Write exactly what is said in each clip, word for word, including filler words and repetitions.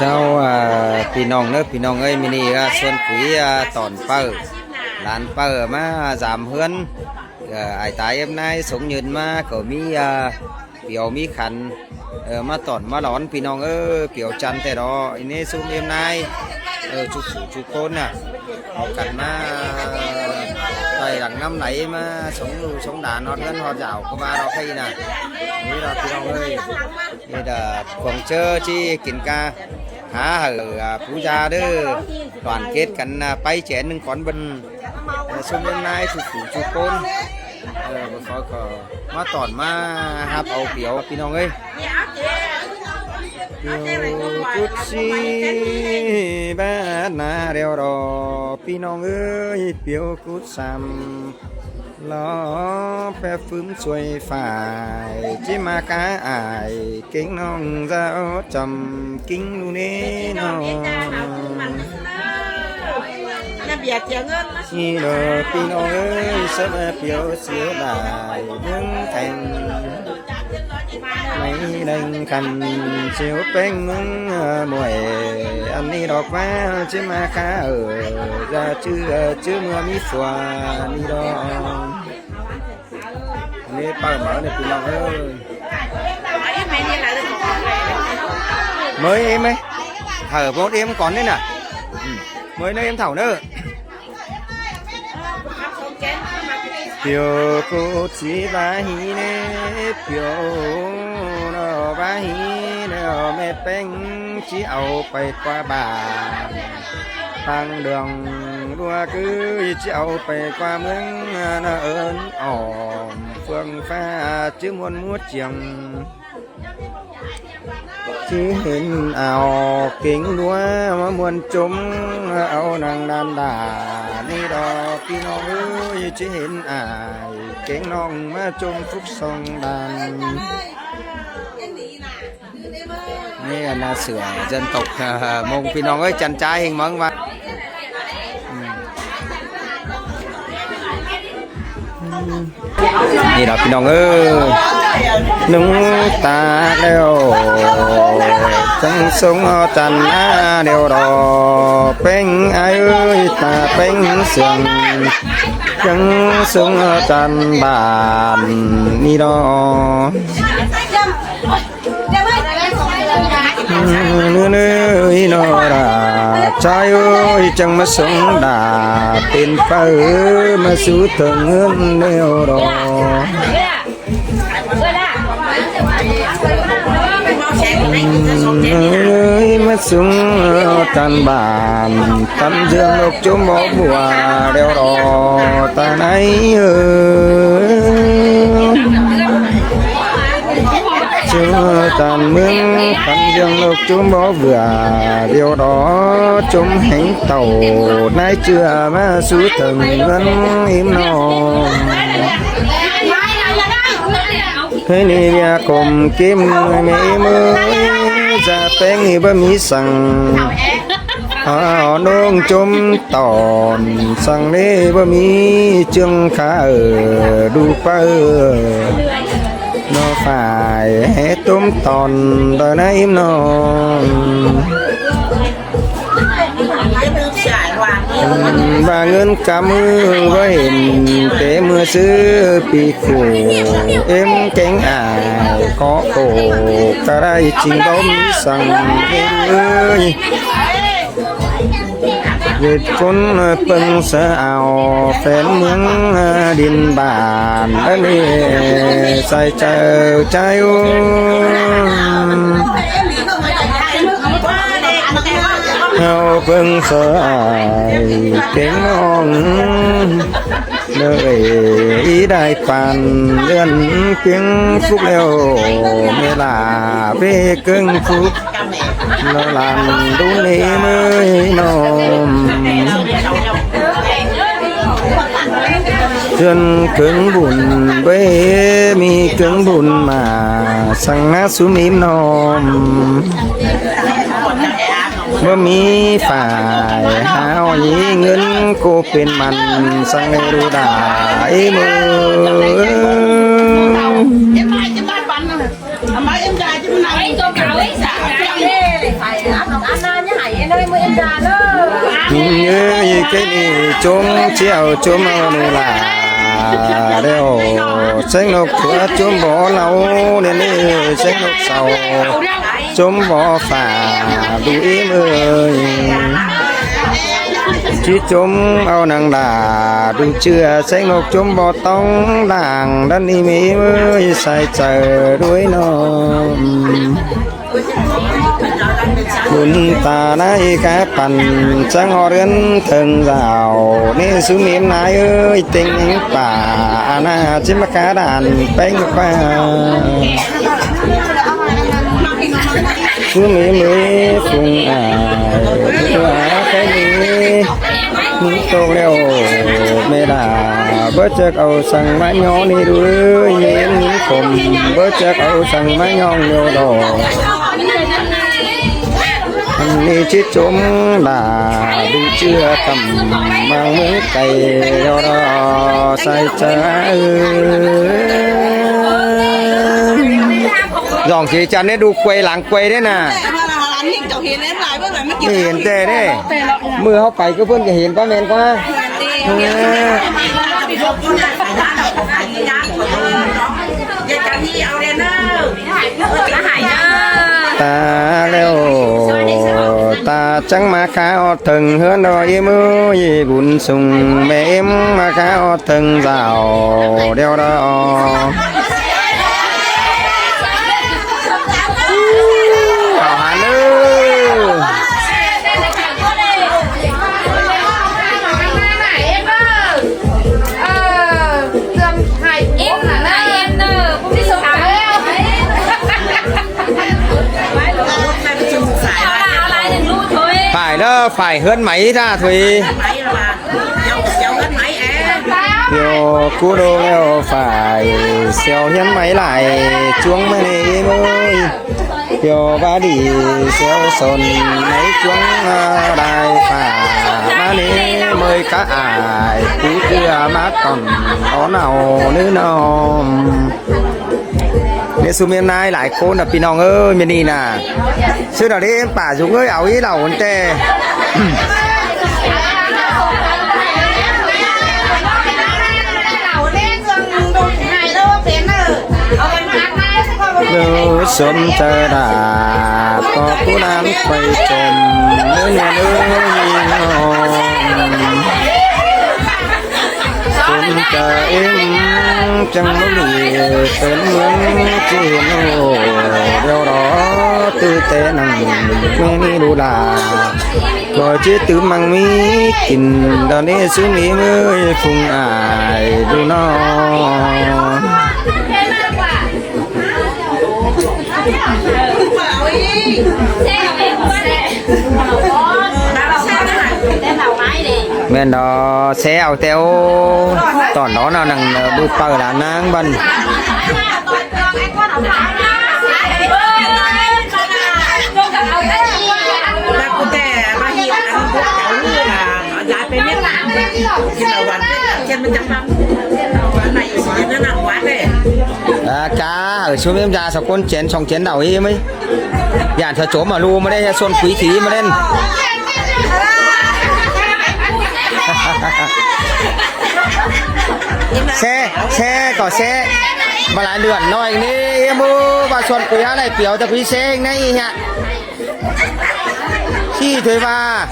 Chao, à, ꞌpi ꞌnọng ꞌnớ, ꞌpi ꞌnọng ơi, ꞌmự ꞌnị, à, ꞌsuôn phi, à, tỏn ꞌpaư, ꞌlan ꞌpaư ꞌmá dăm ꞌhướn, à, ải tai ꞌếm ꞌnái sống nhơn ꞌmá, ꞌcọ ꞌmí, à, piêu ꞌmí khăn, ờ, ꞌmá tỏn ꞌmá lón, ꞌpi ꞌnọng ơi, piêu chăn ꞌtẹ đó, ꞌnị ꞌsúm ꞌếm ꞌnái, ờ, ꞌchu phủ ꞌchu ꞌcốn ꞌnạ, au căn ꞌmá, ờ, ꞌtoi lăng ꞌnặm đảy ꞌmá sống ꞌlu sống đa ꞌhọt ꞌhướn ꞌhọt dảo ꞌcọ ꞌva đó khay ꞌnạ. ꞌNị đó ꞌpi ꞌnọng ơi. ꞌNị đó cuông ꞌchớ ꞌchí kin ca hả hảư, à, pú da ꞌlớ, đoàn kết căn, à, ꞌpay chén ꞌnưng cón bơn, à, ꞌsúm ꞌếm ꞌnái ꞌchu phủ ꞌchu ꞌcốn. Ờ, bơ phó ꞌcọ ꞌmá tỏn ꞌmá háp au piêu ꞌpi ꞌnọng ơi. Piêu cút sí bát ꞌnạ đeo đó ꞌpi ꞌnọng ơi, piêu cút săm lo phép phứm xuôi phải, ꞌchí ꞌmá cá ải kéng ꞌnọng dao chăm kính ꞌlu ꞌnị ꞌnọng. ꞌNị đó ꞌpi ꞌnọng ơi, sắp piêu siêu đài ꞌmướng thành. Máy đành khăn siêu péng ꞌmướng, à, muội ăn ꞌnị đó ꞌquá, ꞌchí ꞌmá cá ở, da chứ, à, chứ mưa mít phua ꞌnị đó. ꞌNị ꞌpaư máư ꞌnị ꞌpi ꞌnọng ơi. Mới ꞌếm ꞌmé. Hảư ꞌpộ ꞌếm cón ꞌnị ꞌnạ. Ừ. Mới ꞌnớ ꞌếm thảu ꞌnớ. Piêu cút sí bá hí ꞌnị, piêu đó bá hí đó ꞌmé péng ꞌchí au pay ꞌquá bản. Tang đường đua cứ ꞌchí au pay ꞌquá ꞌmướng, à, ơn ỏm phương pha chứ muôn mút chiêng. ꞌChí hên au kéng ꞌlúa ꞌmá ꞌmuôn ꞌchốm, au nẳng đan đả ꞌnị đó ꞌpi ꞌnọng ơi, ꞌchí hên ải kéng ꞌnọng ꞌmá ꞌchốm phúc song đan. ꞌNị là sửa dân tộc, à, Mông ꞌpi ꞌnọng ơi, chăn ꞌchái ꞌhêng ꞌmướng ꞌva. ꞌNị đó ꞌpi ꞌnọng ơi, ꞌnưng ta đeo, chắng sống chăn á đeo đó, péng ải ơi, ta péng sương, chắng sống chăn bản ꞌnị đó. Nư nư ꞌnị đó là ꞌchái ơi, chắng ꞌmá sống đa tên ꞌpaư ꞌmá sú thơng ꞌhướn đeo đó. Ơi, ꞌmá sống, ờ, tăn bản, tăn dươn ꞌlộc ꞌchốm bó bua đeo đó ta ꞌnị ơi. Chua tăn ꞌmướng tăn dươn ꞌlộc ꞌchốm bó bua đeo đó ꞌchốm héng tảu ꞌnái ꞌchưa ꞌmá sú thơng ꞌhướn ím ꞌnọng. Hê ꞌnị ꞌviạk khôm kêm ꞌmé ꞌếm ơi, da péng ꞌnị báu ꞌmí săng. Hả ꞌnọng ꞌchốm tỏn săng ꞌnị báu ꞌmí ꞌchương khả ꞌnị đu ꞌpaư. Nó phải hé ꞌchốm tỏn đòi ꞌnái ím ꞌnọng. Ừm, ꞌva ꞌngớn cá ꞌmự ꞌva hên té ꞌmưa ꞌsứ pi khủ êm kéng ải khó khổ ta đảy chính báu ꞌmí săng ꞌnị ơi. Việt ꞌcốn ꞌpơng sa ao phén ꞌmướng đin bản ꞌnị sai chaư ꞌchái ú. Hao ꞌpơng sa ải kéng ꞌnọng ꞌnớ ꞌnị đảy păn ꞌlươn kiêng phúc ꞌlẹo ꞌmé lả ꞌpé kiêng phúc. Nó lăn đú ꞌnị ꞌmới ꞌnọng. Dươn kiêng bun báu ꞌmí kiêng bun ꞌmá săng ꞌná sú ím ꞌnọng. Báu ꞌmí phải hao ꞌnị ꞌngớn ꞌcọ pên măn săng ꞌnị đu đả ꞌmới. Ơ, ơ, ơ. Ơ, ơ, ơ. Đen ꞌnị ꞌchốm ꞌchẹo ꞌchốm au ꞌnị lả. Đeo seng ꞌnộc tua ꞌchốm bók ꞌlẹo, đen ꞌnị seng ꞌnộc sau ꞌchốm bók phả đu ꞌếm ơi. ꞌChí ꞌchốm au nẳng lả đu ꞌchưa seng ꞌnộc ꞌchốm bók ꞌtóng lảng đan ꞌnị ꞌmí ꞌếm ơi sai chaư đuối ꞌnọ. Bun ta ꞌnị cá păn chắng ꞌhọt ꞌlươn thơng dảo ꞌnị ꞌsúm ꞌếm ꞌnái ơi, ꞌtếng pả a ꞌna ꞌchí ꞌmá cá đan ꞌpéng ꞌquá. ꞌSúm ꞌếm ới phung ải, ꞌtếng ꞌnị ꞌmí ꞌtộc ꞌlẹo ꞌmẹ đả, báu chặc au săng ꞌmá ꞌnhó ꞌnị đu ới, ꞌmẹ ꞌếm ꞌnị khôm, báu chặc au săng ꞌmá ꞌnhó ꞌlẹo đỏ. ꞌNị ꞌchí ꞌchốm lả đu ꞌchưa tăm ꞌmướng cay ꞌlẹo đỏ sai chaư. Dỏng ꞌchí chăn ꞌnị đu quay lăng quay đé nả. ꞌMí hên ꞌtẹ đé. ꞌMự ꞌháu pay ꞌcứ ꞌpươn ꞌcọ hên ꞌquá ꞌmen ꞌquá. Ta ꞌlẹo, ta chắng ꞌmá cá ꞌhọt thơng ꞌhướn đo ꞌếm ới, bun sung ꞌmẹ ꞌếm ꞌmá cá ꞌhọt thơng dảo đeo đo. Hảo hán ơi. Phải đó, phải ꞌhướn máy ra thôi. Yo, cú đô ꞌlẹo phải xéo ꞌhướn máy lai, ꞌchuống ꞌmá ꞌnị ꞌếm ơi. Yo, bá đi xéo son máy ꞌchuống, a, đai phả ꞌmá ꞌnị ꞌmới cá ải, cú ꞌchưa ꞌmá tỏn ó nảu ꞌnứ ꞌnọ. ꞌNị ꞌsúm ꞌếm ꞌnái lai ꞌcốn ꞌnạ ꞌpi ꞌnọng ới, ꞌmía ꞌnị ꞌnạ. ꞌSứ ꞌnọ đé ꞌếm pả dú ới, au ꞌí lảu ꞌnặn ꞌtẹ. ꞌLáu sôm chaư đả, ꞌto cú đán quay chôm, ꞌnớ ꞌnhá ꞌnớ ꞌnhí ꞌnọ. Sôm chaư ꞌếm chắng ꞌmá ꞌnị pên ꞌmướng ꞌchí ꞌnô, đeo đó ꞌtứ té nẳng ꞌmẹ ꞌnị đu đả. ꞌCọ ꞌchí tứm ꞌmăng ꞌmí kin, đa ꞌnị ꞌsúm ꞌếm ới phung ải đu ꞌnọ. ꞌMen đó, ꞌsé au ꞌtẹo. Tỏn đó ꞌnọ nẳng, ơ, đu paư ꞌlạ ꞌnáng băn. Ơ, cá, ơ, ꞌsúm ꞌếm da sau ꞌcốn chén, song chén đảu ꞌí ꞌmí. Dản sau chốm ꞌmá ꞌlu ꞌmá đé, ꞌsốn quí thí ꞌmá đen. ꞌSé, ꞌsé, ꞌcọ ꞌsé. ꞌMá lai lươn ꞌnọi ꞌnị, ꞌếm ú, ꞌva ꞌsốn quí hák lai piêu, ta quí ꞌsé ꞌnị hả. ꞌChí thuế ꞌva.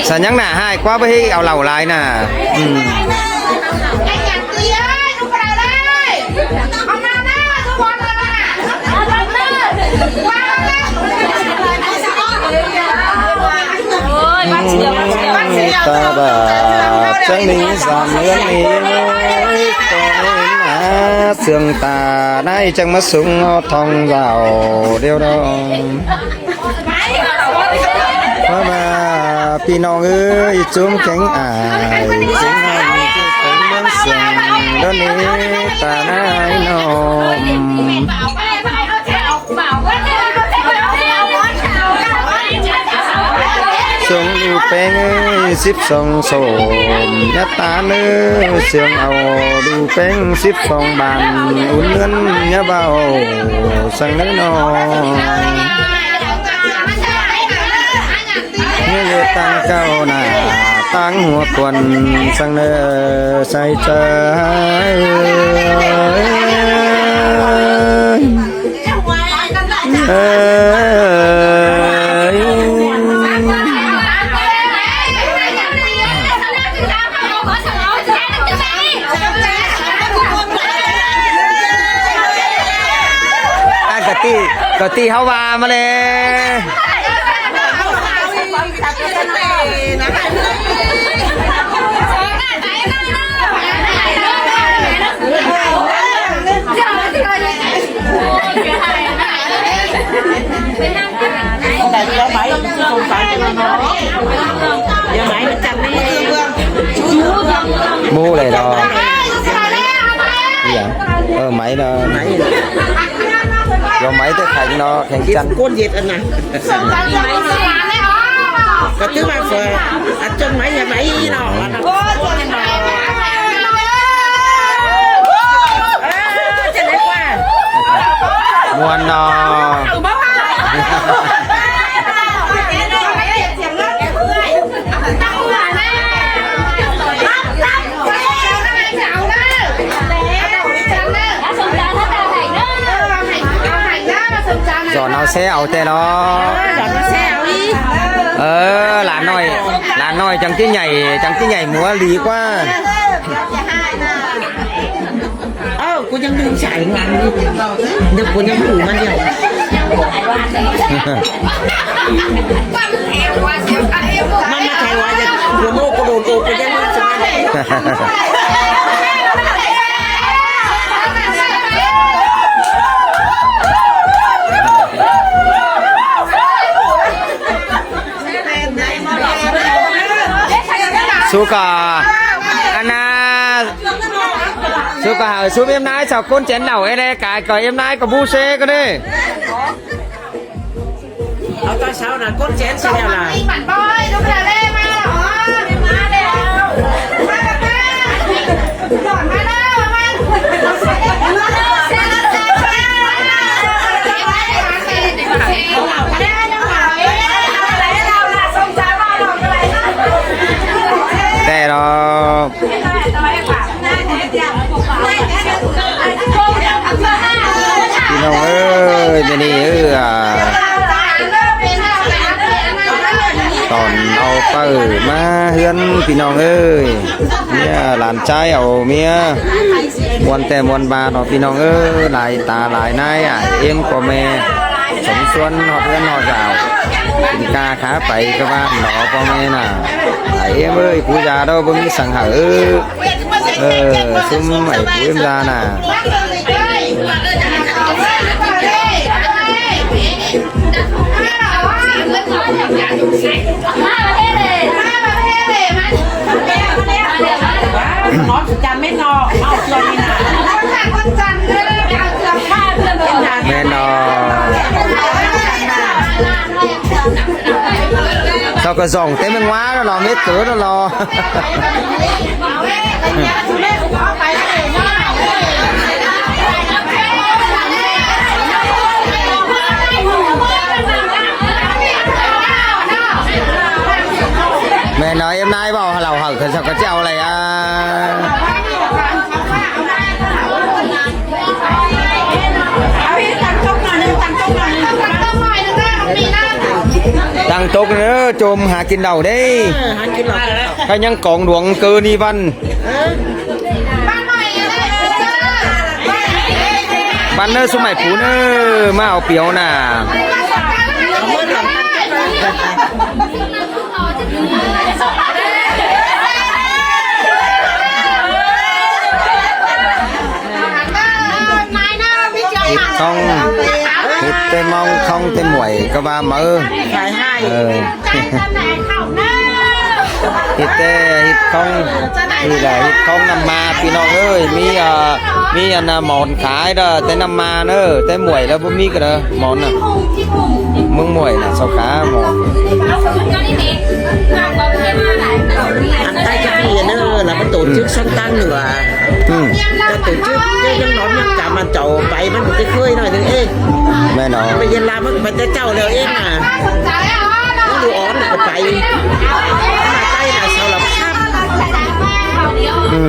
Sa ꞌnhắng nả ꞌhại ꞌquá báu ꞌhế au lảu lai nả. Ừ. Ta bả chắng ꞌnị dản ꞌlươn ꞌnị ꞌnớ, ꞌcọ ꞌnị nả ꞌsướng ta ꞌnị chắng ꞌmá sung ꞌhọt thong dảo đeo đó. ꞌMá ꞌva ꞌpi ꞌnọng ới, ꞌchúm kéng ải, kéng ꞌhặn, kéng ꞌmướng ꞌsướng, đón ꞌnị ta ꞌnái ꞌnọm. Sương ꞌlu ꞌpéng ới, síp song sổ, nhá ta ꞌnớ, sương au ꞌlu ꞌpéng síp song bản, ún ꞌngớn nhá bào, săng ꞌnớ ꞌnọ. Tăng cáu nả, tăng hua khuôn, săng nơ sai sai. Ơi. Ăn cả ti, cả ti háo ba mà lê. Mú này đó. Gì vậy? Ờ, máy nó. Máy. Dòng máy tôi khánh nó, khánh chăn. Côn diệt ăn à? Có thứ mà phải ăn chân máy nhà máy nó. Muôn nó. Dọn nó xe áo tê nó. Ờ, lán nói, lán nói chẳng chứ nhảy, chẳng chứ nhảy múa lý quá. Ơ, cô chẳng đừng chạy ngang đi. Được cô chẳng đủ mà nhiều. Mama thầy hoài giờ, buồn ô cô đồn ô cô chẳng đừng chạy. Su cả, ăn à. Su cả hảo su em nái sao con chén nảo ê đê cái cờ em nái có bu xe cơ đi. Ở coi sao là con chén xe nào là. Tè đó. Phi nông ơi, mẹ đi ư à. Tòn au pơ má hướn phi nông ơi. Mía lán chái au mía. Muôn tè muôn ba nó phi nông ơi, lai ta lai nái à, yên có mẹ. Sống xuân họ hướn họ rào. Kính ca khá pảy các bạn nó có mẹ nà. Ai em ơi, cú già đâu bưng sẵn hở. Ơ, sum ai cú em ra nà. Mẹ nó. Sao cái dòng tên mình ngoá nó lo mết cớ nó lo. Mẹ nói em nay bảo là hở sao có treo này à. Tăng tốc nữa, chôm há kín đậu đi. Các nhăng cóng đuống cơ ni văn. Văn nữa, số mày phú nữa, mà áo piếu nè. Hít không, hít tê mong không tê muội có ba mớ. Ờ. Hít tê, hít không. Thì là hít không năm ma, phi nông ơi, mi, ờ, mi ăn, ờ, món khái đó, tê năm ma nữa, tê muội đó, bố mi cái đó, món nè. Mưng muội là sao cá món. Ăn tay cái gì nữa là có tổ chức săn tăng nữa. Ừ. Cái tổ chức cái, cái nhóm nhạc chả mà cháu bay vẫn một cái khơi nói thế. Ê. Mẹ nó. Bây giờ làm mất, mất cái cháu rồi em à. Ók ꞌnị ꞌcọ pay. Pay ꞌnị sau ꞌlặp khắp. Ừ.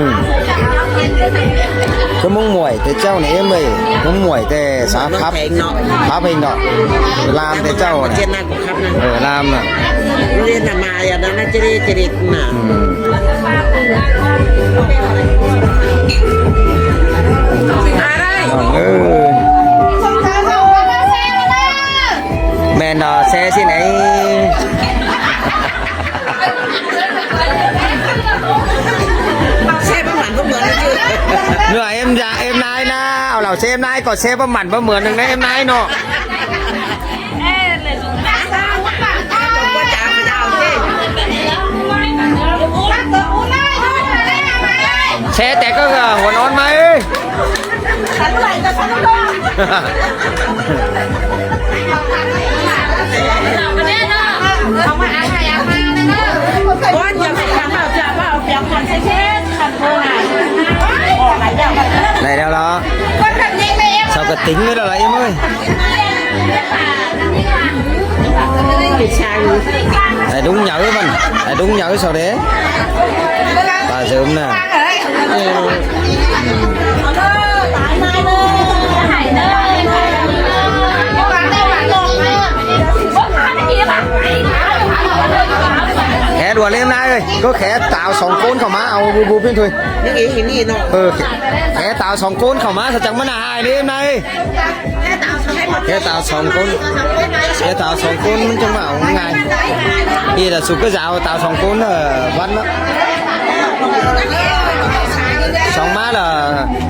ꞌCọ ꞌmứng muối té ꞌchạu ꞌnị ꞌếm ơi. ꞌMứng muối té sá khắp. Khắp ꞌhêng ꞌnọ. Lam té ꞌchạu ꞌnị. Khắp ꞌnị. Ờ, lam ꞌnị. Liên ꞌnị ꞌmá ꞌnị ꞌnị ꞌchí ꞌchí ꞌnị. Ừ. Ờ, ừ. ꞌMen ꞌnọ, ꞌsê ꞌsịn ꞌnị. ꞌSê báu mẳn báu ꞌmươn ꞌnị chứ. ꞌNứa ꞌếm da, ꞌếm ꞌnái ꞌnớ. Au lỏ ꞌsê ꞌnái ꞌcọ ꞌsê báu mẳn báu ꞌmươn ꞌnưng ꞌnớ ꞌếm ꞌnái ꞌnọ. ꞌSê té ꞌcọ, ờ, hua ꞌnón ꞌmá ơi. Đảy ꞌlẹo ꞌló. Sau ꞌcọ tính ꞌmí ꞌlẹo ꞌló ꞌếm ơi. Đảy đúng nháư ꞌmắn. Đảy đúng nháư sau đé. Pá dưm ꞌnạ. Khé đuôn ꞌlế ꞌnái ơi. ꞌCọ khé táo song ꞌcốn khảu ꞌmá au bu bu ꞌpéng thôi. Ờ, khé táo song ꞌcốn khảu ꞌmá sau chắng ꞌmá nả ꞌhại ꞌlế ꞌnái. Khé táo song ꞌcốn. Khé táo song ꞌcốn ꞌmắn chắng ꞌmá au ꞌngai. ꞌI ꞌlạ sụk ꞌcọ dao táo song ꞌcốn, ờ, ꞌvắn ꞌnớ. Song ꞌmá ꞌlạ,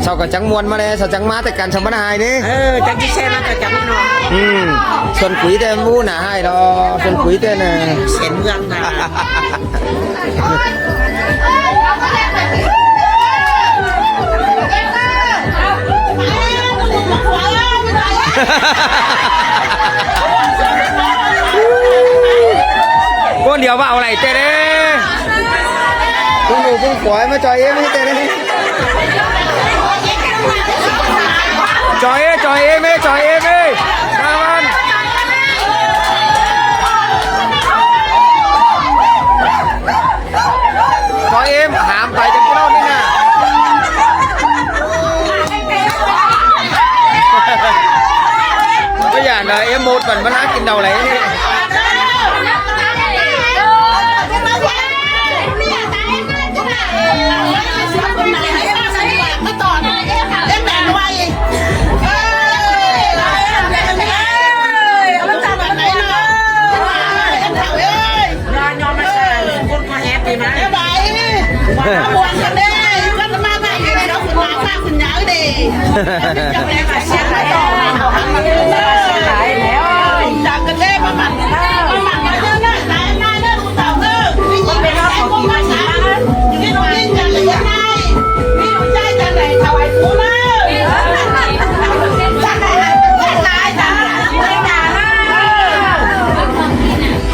sau ꞌcọ chắng ꞌmuôn ꞌmá ꞌlế, sau chắng ꞌmá té căn sau ꞌmá nả ꞌhại ꞌnị. Ờ, chắng ꞌchí ꞌsê ꞌmá ꞌcọ chắng ꞌnọ. Ừ. Suôn quí té ꞌmú nả ꞌhại ꞌló, suôn quí té ꞌnị. Sến ꞌmướng ꞌnạ. ꞌCốn điêu ꞌvạu đảy té đé. ꞌPứng ꞌnụ ꞌpứng quái ꞌmá ꞌchoi ꞌếm té đé. ꞌChoi ꞌếm, ꞌchoi ꞌếm ꞌmá, ꞌchoi ꞌếm ꞌmá. ꞌMá ꞌmắn. ꞌChoi ꞌếm hảm pay chắng ꞌcọ ꞌnị ꞌnạ. ꞌCọ dản ꞌnớ ꞌếm một bắn bắn ꞌnạ kin đau đảy ꞌnị.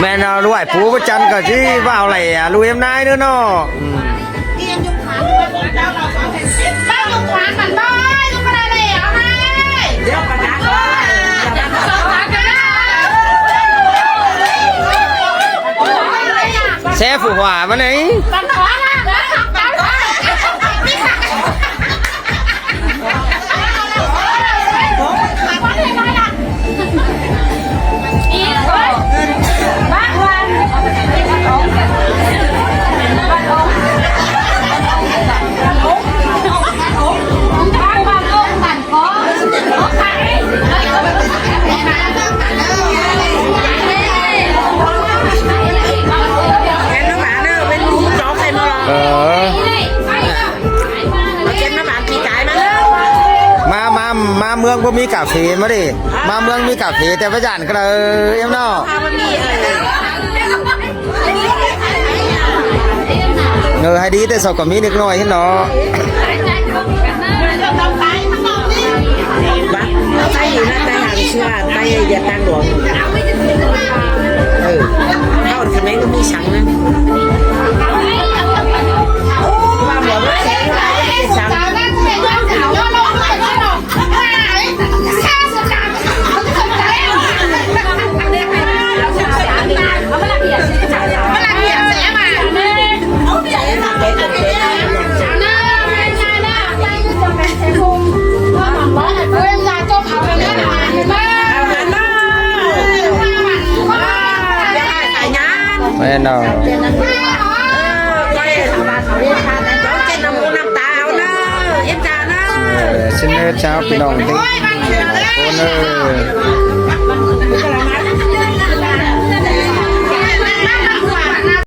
ꞌMen ꞌnọ ꞌlụk ải pú ꞌcọ chăn ꞌcọ ꞌchí ꞌvạu đảy, à, ꞌlụk ꞌếm ꞌnái ꞌnớ ꞌnọ. Ừ. Sếp phủ họa mà này. Ờ. ꞌMá, ꞌmá, ꞌmá ꞌmướng báu ꞌmí cà phê ꞌmá đi. ꞌMá ꞌmướng ꞌmí cà phê té ꞌva dản ꞌcọ đaư, ꞌếm ꞌnọ. Ờ, hay đi té sau ꞌcọ ꞌmí ꞌnịk ꞌnọi ꞌhịt ꞌnọ. Tay ꞌnạ, tay hàng xưa, tay ꞌdệt ꞌtáng luông. Ừ, ꞌcọ ꞌmí săng ꞌnạ. Săng. Nau. Ơ, sim ꞌnớ ꞌcháo ꞌpi ꞌnọng ꞌtếng ꞌcốn ơ.